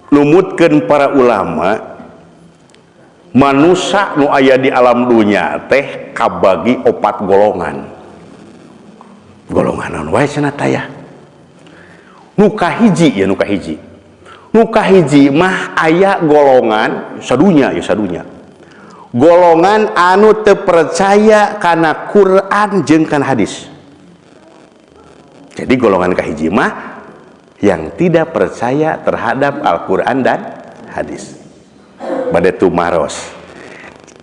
Numutkeun para ulama, manusia nu aya di alam dunia teh kabagi opat golongan. Golongan naon wae cenah taya? Nu kahiji ya, nu kahiji, nu kahiji mah aya golongan sadunya ya, sadunya golongan anu teu percaya kana Quran jeung kana hadis. Jadi golongan kahiji mah yang tidak percaya terhadap Al-Quran dan hadis. Bade tumaros,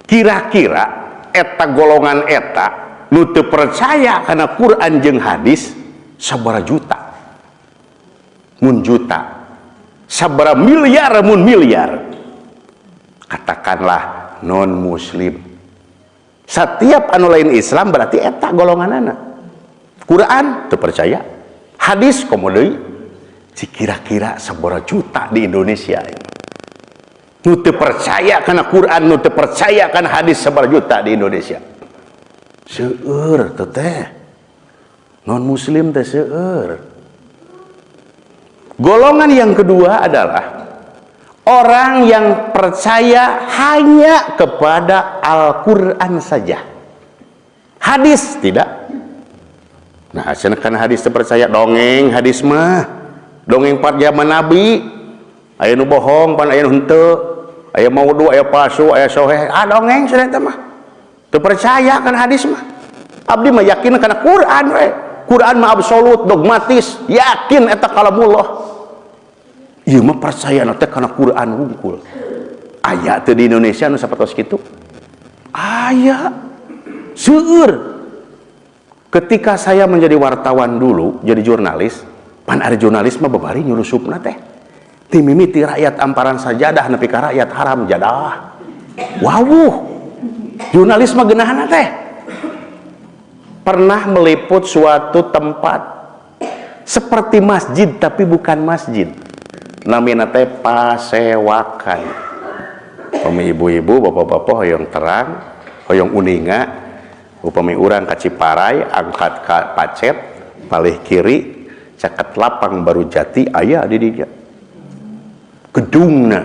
kira-kira eta golongan eta nu teu percaya kana Quran jeung hadis sabaraha juta mun juta, sabaraha miliar mun miliar? Katakanlah non muslim, setiap anu lain Islam, berarti eta golonganana Quran teu percaya, hadis komo deui. Kira-kira sabaraha juta di Indonesia ini nu teu percaya kana Quran, nu teu percaya kana hadis? Sabaraha juta di Indonesia? Seueur teh teh non muslim teh, seueur. Golongan yang kedua adalah orang yang percaya hanya kepada Al-Quran saja, hadis tidak. Nah, cenah hadis percaya, dongeng hadis mah, dongeng pat zaman Nabi, aya nu bohong pan, aya nu henteu, aya maudhu, aya palsu, aya soheh. Ah, dongeng sudah eta mah. Teu percaya kan hadis mah. Abdi mah yakin kana Quran we. Quran mah absolut, dogmatis, yakin eta kalamullah. Ieu mah percaya teh kana Quran wungkul. Aya teu di Indonesia nu sapertos kitu? Aya. Seueur. Ketika saya menjadi wartawan dulu, jadi jurnalis, pan ada jurnalis mah babari nyurusupna teh. Ti mimiti rakyat amparan sajadah nepi ka rakyat haram jadah. Wawuh. Jurnalis mah geunahna teh. Pernah meliput suatu tempat seperti masjid tapi bukan masjid. Namina teh pasewakan. Upami ibu-ibu, bapak-bapak hoyong terang, hoyong uninga, upami urang ka Ciparay, angkat ka Pacet, palih kiri, caket lapang Baru Jati, aya di dinya. Gedungna.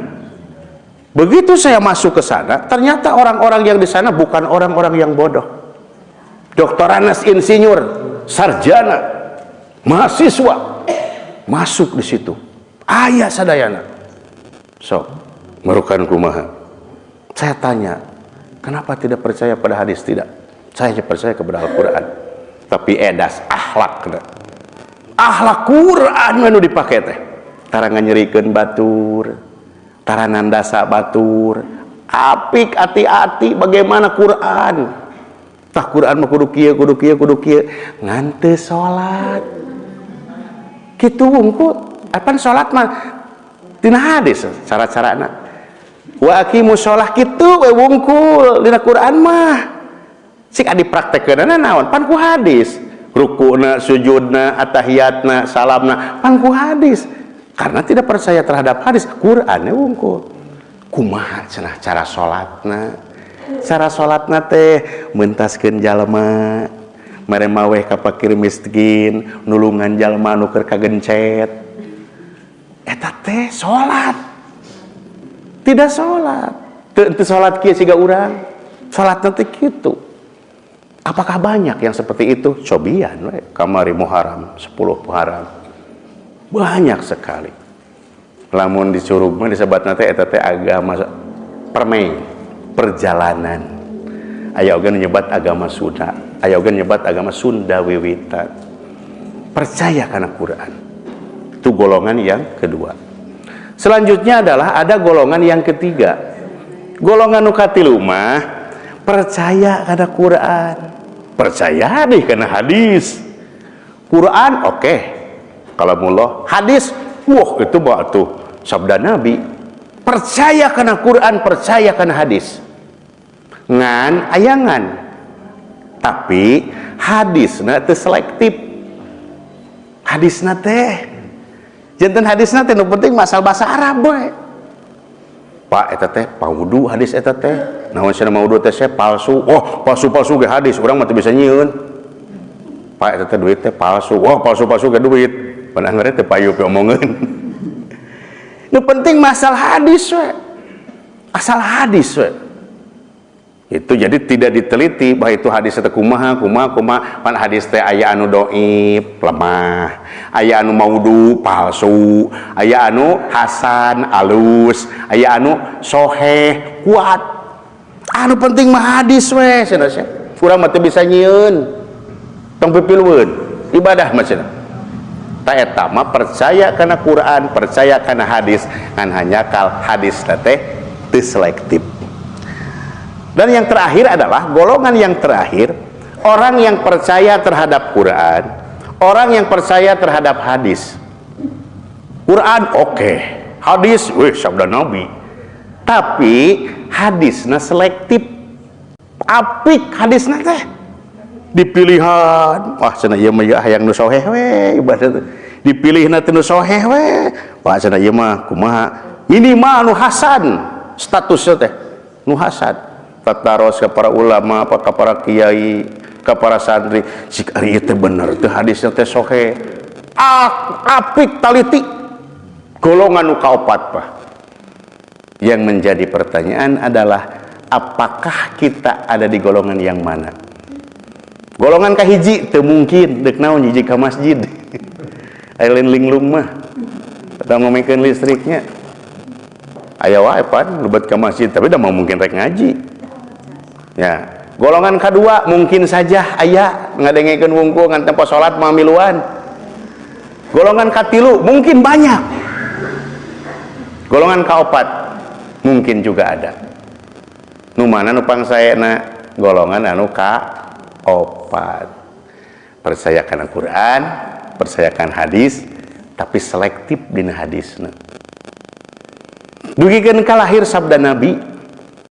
Begitu saya masuk ke sana, ternyata orang-orang yang di sana bukan orang-orang yang bodoh. Doktorandus, insinyur, sarjana, mahasiswa masuk di situ. Aya sadayana. Sok, merukan kumaha? Saya tanya, kenapa tidak percaya pada hadis? Tidak. Saya hanya percaya kepada Al-Quran. Tapi edas akhlak. Akhlak Quran anu dipake teh. Tara nyerikeun batur, tara nandasa batur, apik, hati-hati, bagaimana Quran. Tah, Quran mah kudu kieu, kudu kieu, kudu kieu, ngan teu salat. Kitu wungkul. Apan salat mah tina hadis cara-carana. Wa aqimu shalah, kitu we wungkul dina Quran mah. Sik dipraktekkeunana naon? Pan ku hadis. Rukuna, sujudna, atahiyatna, salamna, pan ku hadis. Karena tidak percaya terhadap hadis, Qurannya wungkul. Kumaha cenah cara salatna? Cara salatna teh mentaskeun jalma, mere maweh ka fakir miskin, nulungan jalma anu keur kagencet. Eta teh salat. Tidak salat. Teu teu salat kieu siga urang. Salatna teh kitu. Apakah banyak yang seperti itu? Cobian we kamari Muharram, 10 Muharram. Banyak sekali. Lamun di Curug mah disebatna teh eta teh agama permai, perjalanan. Aya oge nu nyebat agama Sunda, aya oge nu nyebat agama Sunda Wiwitan. Percaya kana Quran. Itu golongan yang kedua. Selanjutnya adalah ada golongan yang ketiga. Golongan nu katilu mah percaya kana Quran. Percaya deh kana hadis. Quran oke. Okay. Kalamullah, hadis, wah, itu mah tuh sabda Nabi. Percaya kana Quran, percaya kana hadis. Ngan ayangan. Tapi hadisna teu selektif. Hadisna teh janten hadisna teh nu penting masal bahasa Arab we. Pak, eta teh paudu hadis eta teh. Naon cenah maudu teh palsu. Oh, palsu-palsu ge hadis, urang mah teu bisa nyieun. Pak, eta teh duit teh palsu. Wah, palsu-palsu ge duit. Padahal teh payu omongeun. Nu penting masalah hadis we, asal hadis we. Itu jadi tidak diteliti bahwa itu hadis itu kumaha kumaha kumaha. Pan hadis teh aya anu doif, lemah, aya anu maudu, palsu, aya anu hasan, alus, aya anu soheh, kuat. Anu penting mah hadis we cenah sia. Urang mah teu bisa nyieun, tong pipilueun ibadah mah cenah. Tah, eta mah percaya kana Quran, percaya kana hadis, ngan hanya kal hadis teh teu selektif. Dan yang terakhir adalah golongan yang terakhir, orang yang percaya terhadap Quran, orang yang percaya terhadap hadis. Quran oke, okay. Hadis, wih, sabda Nabi. Tapi hadisnya selektif, apik hadisnya teh. Dipilihan, wah cenah ieu mah ya hayang nu soheh we ibadah teh. Dipilihna teh nu soheh we. Wah, cenah ieu mah kumaha? Minimal nu hasan statusnya teh, nu hasan. Tataros ke para ulama, apa ke para kiai, ke para santri, cik ari ieu teh bener teh hadisnya teh soheh? Ah, apik, taliti. Golongan nu kaopat, Pak. Yang menjadi pertanyaan adalah apakah kita ada di golongan yang mana? Golongan kahiji teu mungkin, deuk naon hiji ka masjid. Aya lain linglung mah. Atau ngomekeun listriknya. Aya wae pan lebet ke masjid, tapi udah mau mungkin rek ngaji. Ya, golongan kedua mungkin saja aya ngadengekeun wungkul ngan tempo salat mah miluan. Golongan katilu mungkin banyak. Golongan kaopat mungkin juga ada. Nu mana nu pangsaena? Golongan anu kaopat. Percayakan Al-Quran, percayakan hadis, tapi selektif dina hadisna. Dugikeun ka lahir sabda Nabi.